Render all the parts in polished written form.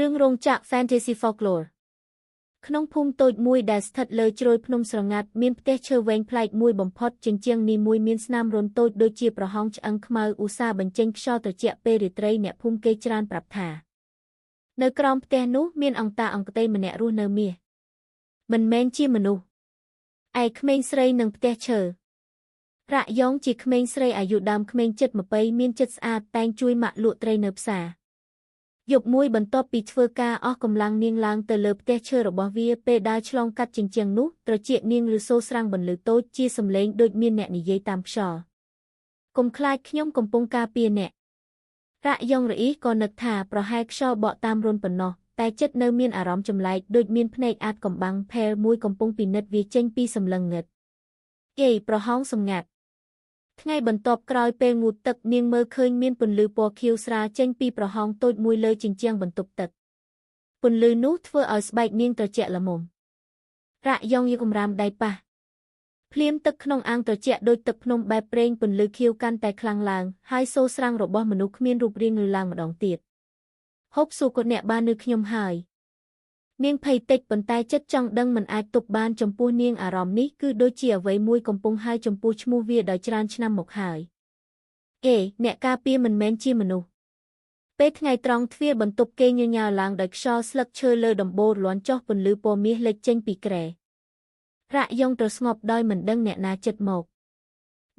រឿងរោងចក្រ Fantasy Folklore ក្នុងភូមិតូចមួយដែលស្ថិតលើជ្រោយភ្នំស្រងាត់មានផ្ទះឈើវែងប្លែកមួយបំផុតជញ្ជាំងនីមួយមានស្នាមរន្ធតូចដូចជាប្រហោងឆ្អឹងខ្មៅឧស្សាហ៍បញ្ចេញខ្យល់ត្រជាក់ពេលរាត្រីអ្នកភូមិគេច្រើនប្រាប់ថានៅក្រោមផ្ទះនោះមានអង្តាអង្គតីម្នាក់រស់នៅមាសមិនមែនជាមនុស្សឯក្មេងស្រីនឹងផ្ទះឈើរ៉ាក់យ៉ងជាក្មេងស្រីអាយុដើមក្មេងចិត្ត20មានចិត្តស្អាតតែងជួយម៉ាក់លក់ត្រីនៅផ្សារយប់មួយបន្ទាប់ពីធ្វើការអស់កម្លាំងនាងឡើងទៅលើផ្ទះឈើរបស់វាពេលដើរឆ្លងកាត់ជញ្ជាំងនោះត្រចៀកនាងឬសូរស្រាំងបន្លឺតូចជាសំឡេងដូចមានអ្នកនិយាយតាមខ្យល់កុំខ្លាចខ្ញុំកំពុងការពារអ្នករ៉ាក់យ៉ងរអ៊ីក៏នឹកថាប្រហែលខ្យល់បក់តាមរន្ធប៉ុណ្ណោះតែចិត្តនៅមានអារម្មណ៍ចម្លែកដូចមានភ្នែកអាចកំបាំងផែលមួយកំពុងពិនិត្យវាចេញពីសម្លឹងងឹតយាយប្រហោងសម្ងាត់ថ្ងៃបន្ទាប់ក្រោយពេលងូតទឹកនាងមើលឃើញមានពន្លឺពណ៌ខៀវស្រាលចេញពីប្រហោងតូចមួយលើជញ្ជាំងបន្ទប់ទឹកពន្លឺនោះធ្វើឲ្យស្បែកនាងត្រជាក់ល្មមរ៉ាក់យ៉ងយកកម្រាមដៃប៉ះភ្លាមទឹកក្នុងអាងត្រជាក់ដូចទឹកភ្នំបែបប្រេងពន្លឺខៀវកាន់តែខ្លាំងឡើងហើយសូរស្រាំងរបស់មនុស្សគ្មានរូបរាងងើឡើងម្ដងទៀតហូបសួរគាត់អ្នកបាននៅខ្ញុំហើយនាងភ័យតិចប៉ុន្តែចិត្តចង់ដឹងមិនអាចទប់បានចំពោះនាងអារម្មណ៍នេះគឺដូចជាអ្វីមួយកំពុងហៅចំពោះឈ្មោះវាដោយច្រើនឆ្នាំមកហើយអេអ្នកការពារមិនមែនជាមនុស្សពេលថ្ងៃត្រង់ទ្វារបន្ទប់គេញញើឡើងដោយខ្យល់ស្លឹកឈើលើដំបូលរលាន់ចុះពន្លឺពណ៌មាសលេចចេញពីគ្រែរ៉ាក់យ៉ងត្រស្ងប់ដោយមិនដឹងអ្នកណាចិត្តមក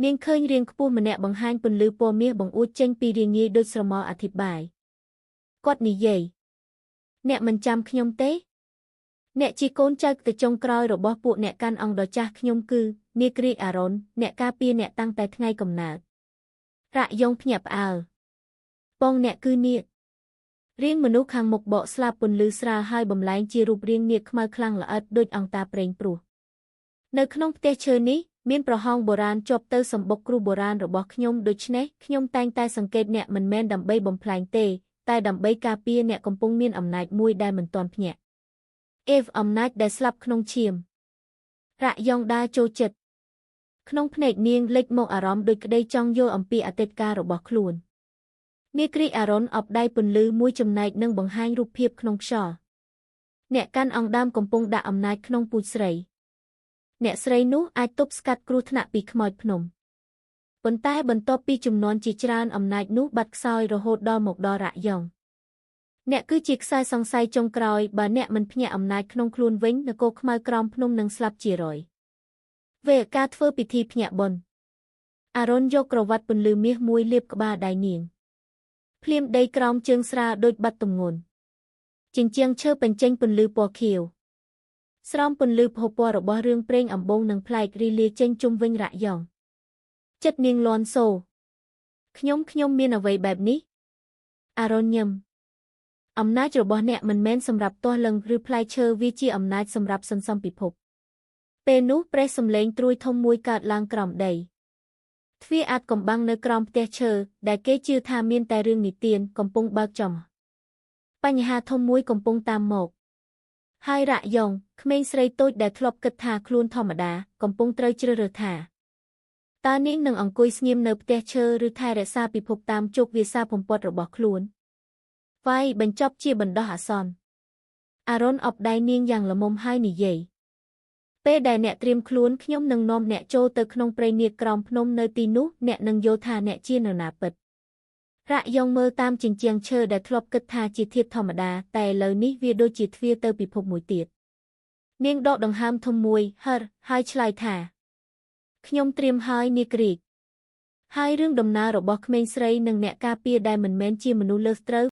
នាងឃើញរាងខ្ពស់ម្នាក់បង្ហាញពន្លឺពណ៌មាសបង្អួចចេញពីរាងងាយដូចស្រមោលអធិប្បាយគាត់និយាយអ្នកមិនចាំខ្ញុំទេអ្នកជាកូនចៅទៅចុងក្រោយរបស់ពួកអ្នកកាន់អង្គដ៏ចាស់ខ្ញុំគឺនាគ្រាចអារុនអ្នកការពារអ្នកតាំងតែថ្ងៃកំណើតរ៉ាក់យ៉ងភ្ញាក់ផ្អើលបងអ្នកគឺនាគរាងមនុស្សខាងមុខបកស្លាបពន្លឺស្រាលហើយបំលែងជារូបរាងនាគខ្មៅខ្លាំងល្អិតដូចអង្តាប្រេងព្រោះនៅក្នុងផ្ទះឈើនេះមានប្រហោងបុរាណជាប់ទៅសម្បុកគ្រូបុរាណរបស់ខ្ញុំដូច្នេះខ្ញុំតែងតែសង្កេតអ្នកមិនមែនដើម្បីបំផ្លាញទេតែដើម្បីការពារអ្នកកំពុងមានអំណាចមួយដែលមិនទាន់ភ្ញាក់អេវអំណាចដែលស្លាប់ក្នុងឈាមរ៉ាក់យ៉ងដើរចូលចិត្តក្នុងភ្នែកនាងលេចមកអារម្មណ៍ដូចក្តីចង់យល់អំពីអតីតកាលរបស់ខ្លួននាគ្រីអារុនអបដៃពន្លឺមួយចំណែកនឹងបង្ហាញរូបភាពក្នុងខ្យល់អ្នកកាន់អង្គដើមកំពុងដាក់អំណាចក្នុងពូជស្រីអ្នកស្រីនោះអាចទប់ស្កាត់គ្រោះថ្នាក់ពីខ្មោចភ្នំប៉ុន្តែបន្ទាប់ពីចំនួនជាច្រើនអំណាចនោះបាត់ខ្សោយរហូតដល់មកដល់រ៉ាក់យ៉ងអ្នកគឺជាខ្សែសង្ស័យចុងក្រោយបើអ្នកមិនភ្ញាក់អំណាចក្នុងខ្លួនវិញនគរខ្មៅក្រោមភ្នំនឹងស្លាប់ជារយវេការធ្វើពិធីភ្ញាក់បុណ្យអារុនយកក្រវ៉ាត់ពន្លឺមាសមួយលាបក្បាលដៃនាងភ្លាមដីក្រោមជើងស្រាលដូចបាត់ទម្ងន់ជញ្ជាំងឈើបញ្ចេញពន្លឺពណ៌ខៀវស្រោមពន្លឺពណ៌ពណ៌របស់រឿងព្រេងអំបូងនិងប្លែករីលាចេញជុំវិញរ៉ាក់យ៉ងចិត្តនាងលាន់សូខ្ញុំមានអ្វីបែបនេះអារុនញឹមអំណាចរបស់អ្នកមិនមែនសម្រាប់ទាស់លឹងឬផ្លែឈើវាជាអំណាចសម្រាប់សន្សំពិភពពេលនោះប្រេះសំឡេងត្រួយធំមួយកើតឡើងក្រោមដីទ្វារអាចកំបាំងនៅក្រោមផ្ទះឈើដែលគេជឿថាមានតែរឿងនិទានកំពុងបើកចំបញ្ហាធំមួយកំពុងតាមមកហើយរ៉ាក់យ៉ងក្មេងស្រីតូចដែលធ្លាប់គិតថាខ្លួនធម្មតាកំពុងត្រូវជ្រើសរើសថាតើនាងនឹងអង្គុយស្ងៀមនៅផ្ទះឈើឬថែរក្សាពិភពតាមជោគវាសនាបំពត់របស់ខ្លួនវាយបញ្ចប់ជាបណ្ដោះអាសន្នអារុនអបដៃនាងយ៉ាងល្មមហើយនិយាយពេលដែលអ្នកត្រៀមខ្លួនខ្ញុំនឹងនាំអ្នកចូលទៅក្នុងព្រៃនាគក្រោមភ្នំនៅទីនោះអ្នកនឹងយល់ថាអ្នកជានរណាពិតរ៉ាក់យ៉ងមើលតាមជញ្ជាំងឈើដែលធ្លាប់គិតថាជាធាតុធម្មតាតែឥឡូវនេះវាដូចជាទ្វារទៅពិភពមួយទៀតនាងដកដង្ហើមធំមួយហិរហើយឆ្លើយថាខ្ញុំត្រៀមហើយនាគ្រាចហើយរឿងដំណើររបស់ក្មេងស្រីនិងអ្នកការពារដែលមិនមែនជាមនុស្សលើសត្រូវ